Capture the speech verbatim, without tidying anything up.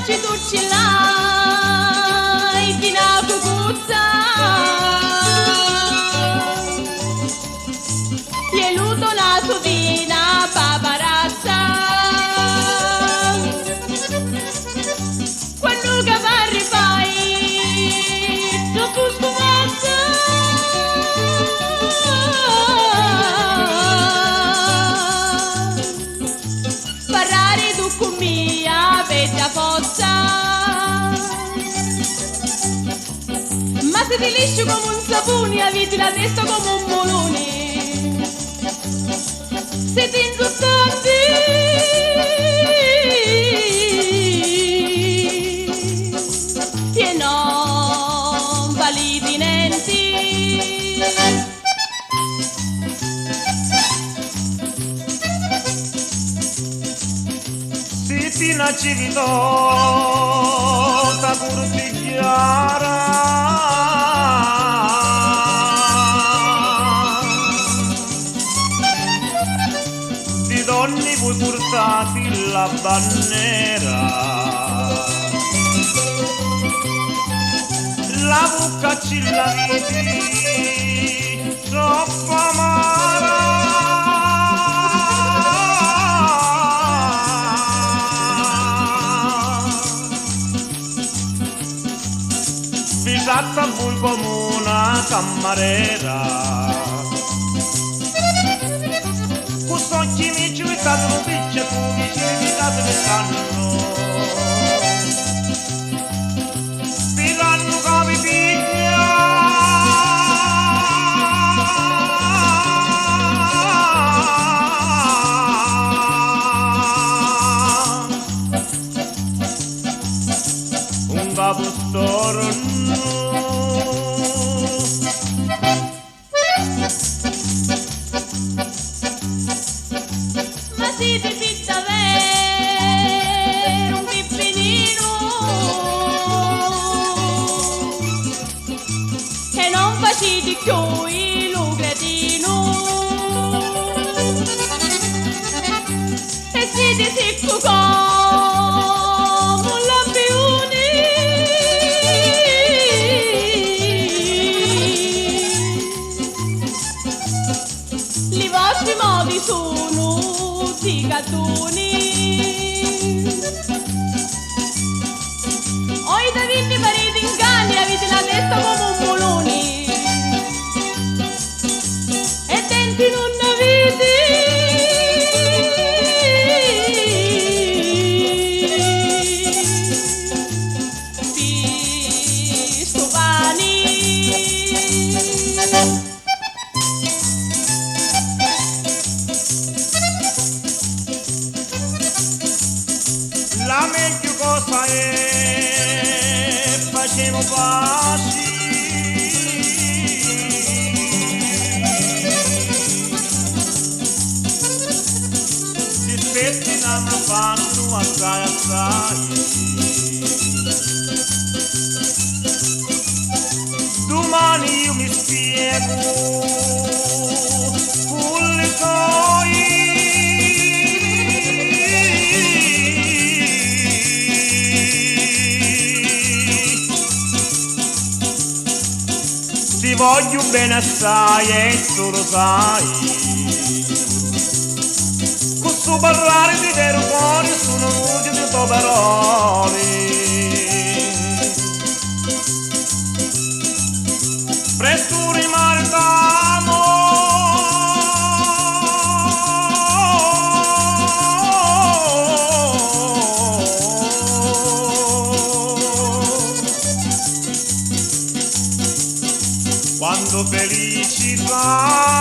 Ti turci l'hai di na cucuzza, e lu to nasu di na paparazza. Quannu ca parri fai troppu spumazza. Parrari tu cu mia, bedda fozza. Ma siti lisciu comu un sapuni, aviti la testa comu un muluni. Siti insultanti e non valiti nenti. Siti na civitota curtigghiara, di donni vui purtati la bannera, la vucca ci l'aviti troppu amara. Vi tratta a vui comu una cammarera, cu st'occhi mi ci vitati lu picciu e cu vi ci vitati lu cannu. Sperrannu ca vi pigghia. Un capu stornu. Ma siti pi daveru un pippininu e non faciti cchiui lu cretinu. E siti siccu comu l'abbiuni. Li vostri modi sunu di gattuni. Oi, da vinni pariti inganni, aviti la testa comu un muluni. E denti nun n'aviti. Pi stu pani. La megghiu cosa è, facemu paci. Dispetti n'hannu fattu assai, assai. Dumani iu mi spiegu cu li soi. Ti vogghiu beni assai e tu lu sai. Cu stu parrari di veru cori sunu vuci di to paroli. Prestu rimaritamu. Quantu felicità.